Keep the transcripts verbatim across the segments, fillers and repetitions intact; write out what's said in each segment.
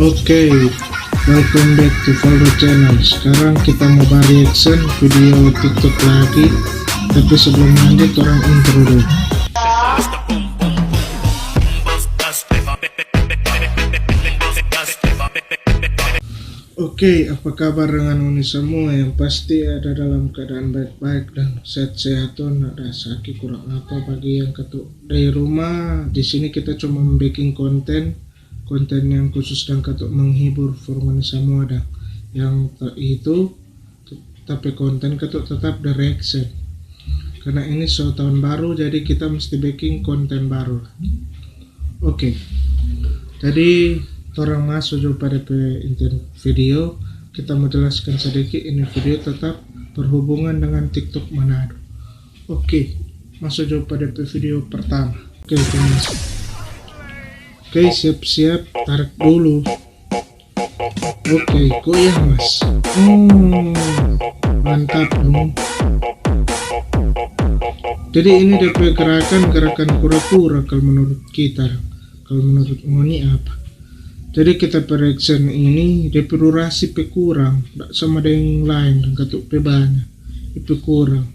Oke, welcome back to Valdo Channel. Sekarang kita mau ba reaction video TikTok lagi. Tapi sebelum lanjut, orang intro dulu. Oke, apa kabar dengan ngoni samua? Yang pasti ada dalam keadaan baik-baik dan sehat-sehat, to, nda ada saki kurang apa. Bagi yang katu dari rumah, di sini kita cuma biking konten, konten yang khusus dan katu menghibur for ngoni samua dang. Yang te-, itu, ta pe konten katu tetap da reaction. Karena ini so tahun baru, jadi kita mesti biking konten baru. Oke, jadi torang maso jo pa de pe inti video. Kita mo jelaskan sadiki, ini video tetap berhubungan dengan TikTok Manado. Oke, maso jo pa de pe video pertama. Oke, kita maso. Oke, siap-siap, tarik dulu. Oke, goyang, Mas. Oh, mantap dong. Jadi ini de pe gerakan, gerakan kura-kura kalau menurut kita. Kalau menurut ngoni apa? Jadi kita pe reaction ini, de pe durasi pe kurang, nda sama deng laeng, deng katu pe banya, de pe kurang.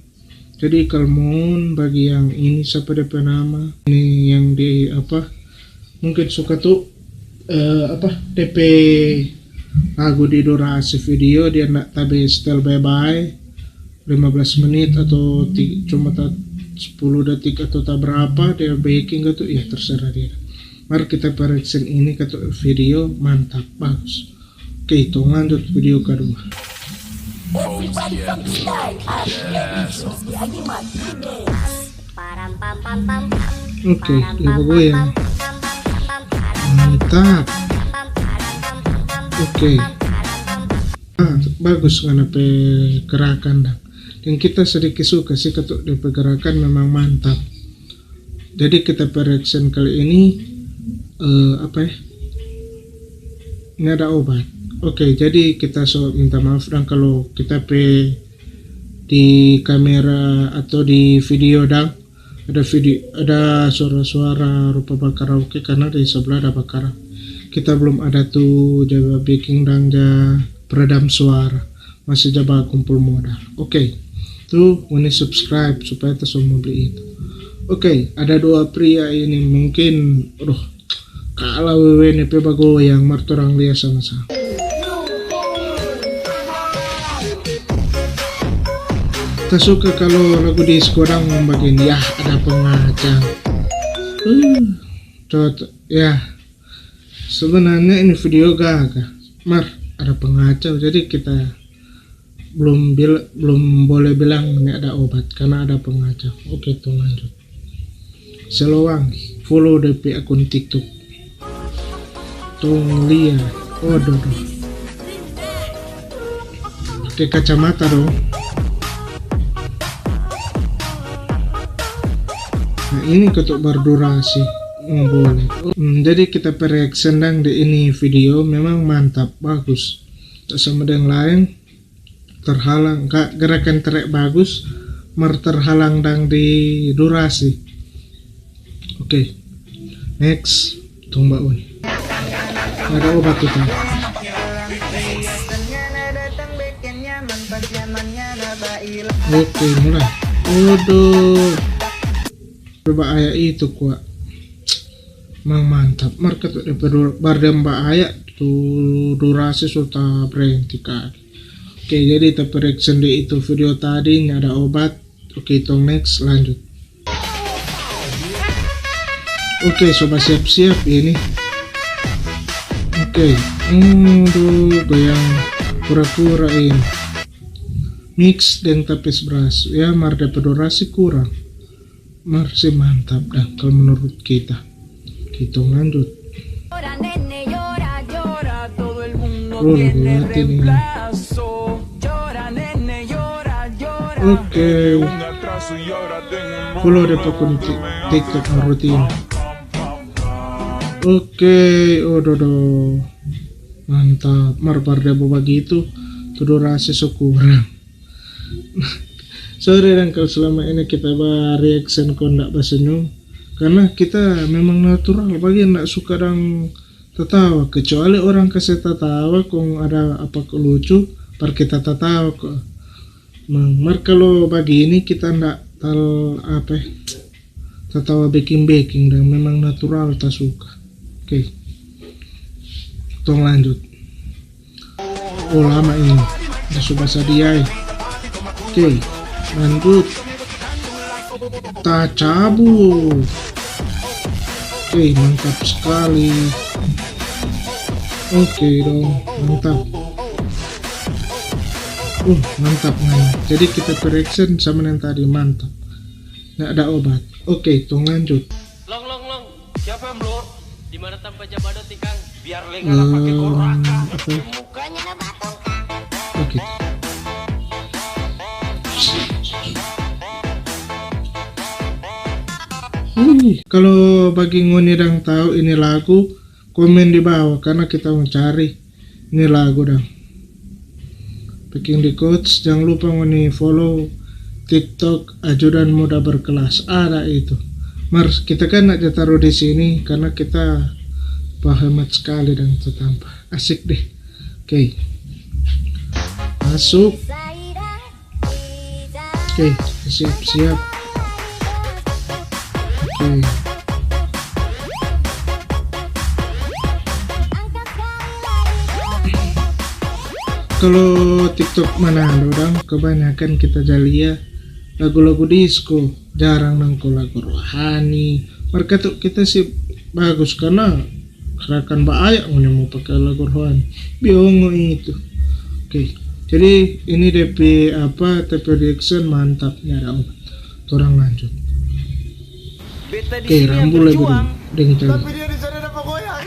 Jadi kalau mohon bagi yang ini, sapa de pe nama? Ini yang di apa? Mungkin suka tu, eh, apa, de pe lagu di durasi video, dia nda tabe setel bae-bae, lima belas menit atau ti-, cuma ta sepuluh detik atau ta berapa dia biking katu, ya terserah dia. Mar kita pe reaction ini katu video mantap, bagus. Oke, tong lanjut video kadua. Everybody come to die. Oke, dia bagoyang. Mantap. Oke. Ah, bagus ngana pe gerakan dang. Deng kita sadiki suka sih katu de pe gerakan memang mantap. Jadi kita pe reaction kali ini, eh, apa ya? Ini ada obat. Oke, jadi kita so minta maaf dang kalau kita pe di kamera atau di video dang ada video, ada suara-suara rupa bakaraoke karena di sebelah ada bakara. Kita belum ada tu ja biking dang ja peredam suara. Masih ja bakumpul modal. Oke, tu ngoni subscribe supaya ta so mo bli itu. Oke, ada dua pria ini mungkin, aduh, kala wewe ni pe bagoyang, mar torang lia sama-sama. Ta suka kalo lagu disko dang bagini, yah, ada pengacau. Uh, cocok, yah. Sebenarnya ini video gagah, mar ada pengacau, jadi kita belum bil-, belum boleh bilang ini ada obat karena ada pengacau. Oke, tong lanjut. Selowangi, follow de pe akun TikTok. Tong lia, waduh, duh. Pake kacamata dong. Nah, ini katu berdurasi. Hmm, boleh. Hmm, jadi kita pe reaction dang di ini video memang mantap, bagus. Tak sama deng laeng, terhalang, ka-, gerakan trek bagus, mar terhalang dang di durasi. Oke, next, tunggu, oi. Ada obat tu, kan? Oke, mulai. Waduh. Coba aya itu, kwa. Mang mantap. Mar katu de pe dur-, bar dem ba aya tu durasi so ta brenti kage. Oke, jadi ta pe reaction di itu video tadi, ini ada obat. Oke, tong next, lanjut. Oke, so basiap-siap ini. Oke, aduh, goyang pura-pura ini. Mix deng tapis bras, ya, mar de pe durasi kurang. Mar se mantap dang kalo menurut kita. Kita lanjut. Oh, lagu mati nih. Oke. Follow de pe akun Tik-, TikTok rutin. Oke, oh, dodo. Mantap, mar bar de bagitu, tu durasi so kurang. Sorry dang kalo selama ini kita ba reaction kong nda basenyum, karna kita memang natural, bagian nda suka dang Tatawa, kecuali orang kase tatawa kong ada apa ke lucu, par kita tatawa ko. Mang, mar kalo bagini kita nda tal apa, tatawa beking-beking dang, memang natural ta suka. Oke. Tong lanjut. Oh, lama ini. Udah su basadiai. Oke, lanjut. Tacabu. Oke, mantap sekali. Oke dong, mantap. Uh, mantap, man. Jadi kita pe reaction sama yang tadi, mantap. Nggak ada obat. Oke, tong lanjut. Long, long, long. Siapa yang belum? Di mana tempat jabado tikang? Biar lengan pake goraka. Mukanya na batang, Kang. Oke. Wih, kalo bagi ngoni dang tau ini lagu, komen di bawa, karna kita mo cari ini lagu dang. Beking di quotes, jang lupa ngoni follow TikTok Ajudan Muda Berkelas, ada itu. Mar, kita kan nda ja taru di sini karna kita bahemat skali dang tu tampa. Asik deh. Oke. Masuk. Oke, siap-siap. Oke. Kalo TikTok Manado dang, kebanyakan kita ja lia lagu-lagu disko, jarang nang ko lagu rohani. Mar katu kita sih bagus karna gerakan baayak ngoni mo pake lagu rohani. Biongo itu. Oke, jadi ini depe apa, depe reaction mantap, nyanda obat. Torang lanjut. Beta di sini yang berjuang, tapi dia di sana dapa goyang.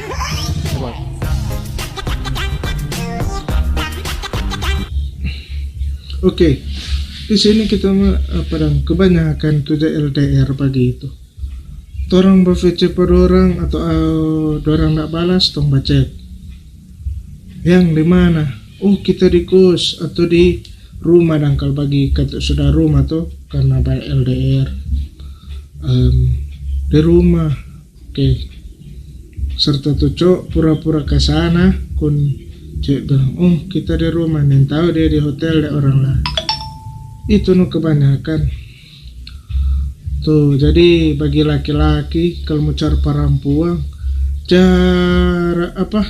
Oke, di sini kita me-, apa dang, kebanyakan tu ja L D R bagitu. Torang ba V C pa dorang atau, eh, dorang nda balas, tong ba chat. Yang di mana? Oh, kita di kos atau di rumah dang, kal bagi katu sudah rumah to, karna ba L D R. Em, di rumah. Oke. Serta tu cowok pura-pura ka sana, kong cewek bilang, "Oh, kita di rumah," nintau dia di hotel deng orang lain. Itu no kebanyakan. Tuh, jadi bagi laki-laki, kalo mo cari parampuang, cara apa?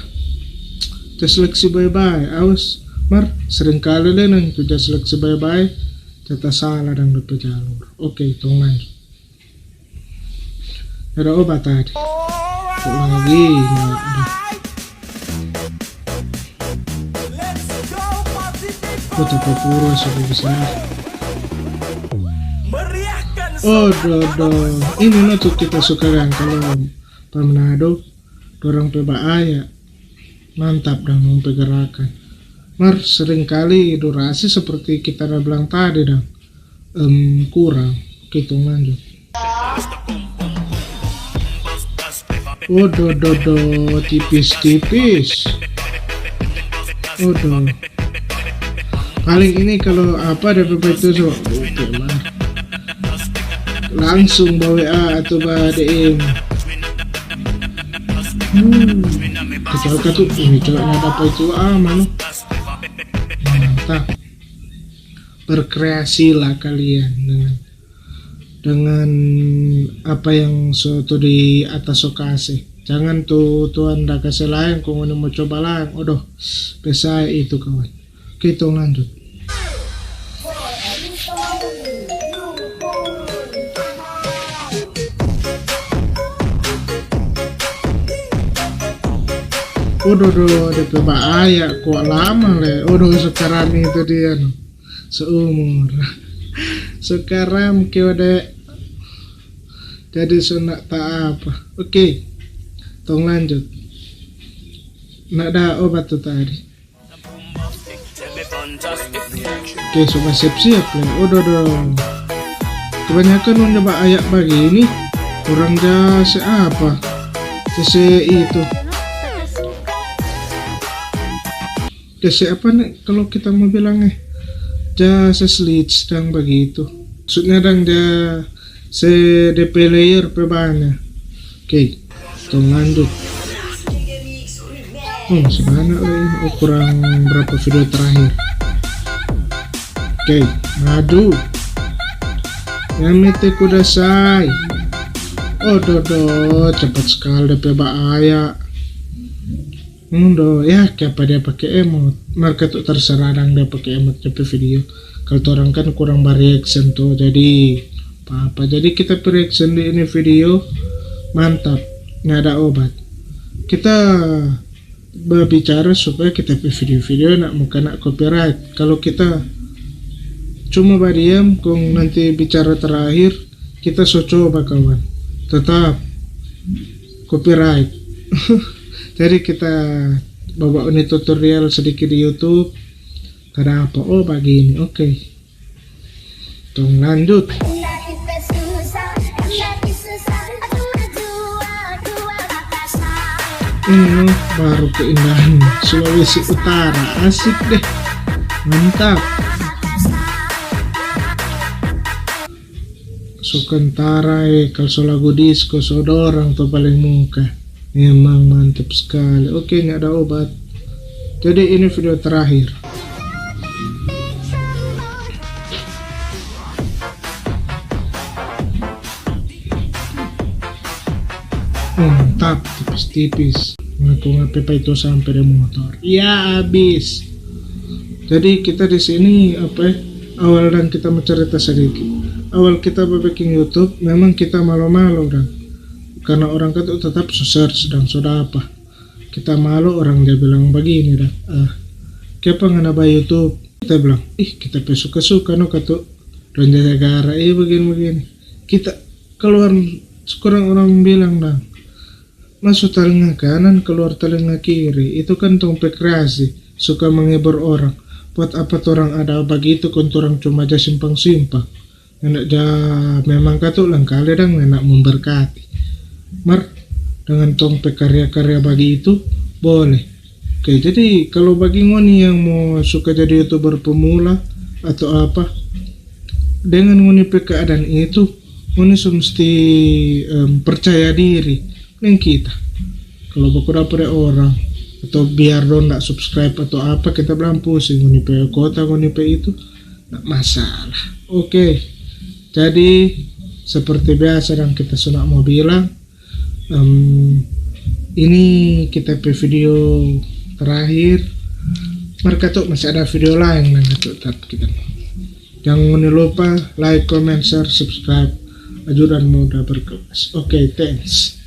Ja seleksi bae-bae, awas. Mar, sering kali le nang tu ja seleksi bae-bae, ja tasala dang depe jalur. Oke, tong lanjut. Ada obat tadi. Kok lagi? Nah, aduh. Kota Papua sudah besar. Odo, do. Ini no tu kita suka kan, kalau pa Manado, dorang pe baaya. Mantap dang dong pe gerakan. Mar, seringkali durasi seperti kita da bilang tadi dang, em, kurang. Oke, tong lanjut. Odo, do, do, tipis-tipis. Odo. Paling ini kalau apa ada baik itu so, oke, mar. Langsung ba W A atau ba D M. Hmm, kecil katu ini cowok nggak apa itu ah, mano. Mantap. Berkreasilah kalian dengan, dengan apa yang so tu di atas so kase. Jangan tu Tuhan da kase laeng, kong ngoni mo coba laeng. Odoh, besae itu, kawan. Oke, tong lanjut. Odoh, doh, depe baaya, kok lama le. Odoh, sekarang itu dia no. Seumur. Sekarang ke ode. Jadi so nda ta apa. Oke. Tong lanjut. Nda ada obat tu tadi. Oke, so ba siap-siap le. Odoh, doh. Kebanyakan dong coba ayak bagini, orang ja se apa? Ja se itu. Ja se apa ne kalau kita mo bilang eh? Ja se slits dang bagitu. Maksudnya dang ja se depe layer pe banya. Oke, tong lanjut. Oh, masih banyak lagi. Oh, kurang berapa video terakhir? Oke, maju. Yamete kudasai. Oh, dodo, cepat sekali depe baaya. Ndo, ya, kiapa dia pake emot? Mereka tuh terserah dang dia pake emot depe video. Kalau orang kan kurang ba-reaction tuh, jadi apa-apa. Jadi kita pe reaction di ini video mantap, nggak ada obat. Kita berbicara supaya kita pe video-video nak mo kena copyright. Kalau kita cuma badiam kong nanti bicara terakhir, kita so coba kawan, tetap copyright. Jadi kita bawa ini tutorial sedikit di YouTube. Ada apa? Oh, begini. Oke. Tong lanjut. Hmm, baru keindahan Sulawesi Utara. Asik deh. Mantap. So kentara, eh, kalau so lagu disco, so dorang to paling muka. Memang mantap sekali. Oke, ini ada obat. Jadi ini video terakhir. Mantap, tipis-tipis. Ngaku ngape pa itu sampai di motor. Ya, habis. Jadi kita di sini apa ya, awal dan kita mau cerita sedikit. Awal kita bikin YouTube, memang kita malu-malu dan karena orang kata tetap so search dan so dapa. Kita malu orang dia bilang begini dah. Ah, kiapa ngana ba YouTube? Kita bilang, ih, kita pe suka-suka no katu. Dong jaga gara, eh, begini-begini. Kita keluar, sekarang orang bilang dang, masuk telinga kanan, keluar telinga kiri. Itu kan tong pe kreasi, suka menghibur orang. Buat apa torang ada bagitu, kong torang cuma ja simpang-simpang. Ndak ja memang katu lengkali dang ndak memberkati. Mar, dengan tong pe karya-karya bagitu, boleh. Oke, jadi kalau bagi ngoni yang mo suka jadi YouTuber pemula atau apa, dengan ngoni pe keadaan itu, ngoni so mesti, em, percaya diri. Deng kita. Kalau baku dapa deng orang, atau biar dong ndak subscribe atau apa, kita bilang pusing, ngoni pe kota, ngoni pe itu, ndak masalah. Oke, jadi seperti biasa dang kita so ndak mo bilang, em, ini kita pe video terakhir. Mar katu masih ada video lain dang katu, tetap kita. Jangan ngoni lupa like, comment, share, subscribe. Ajudan Muda Berkelas. Oke, thanks.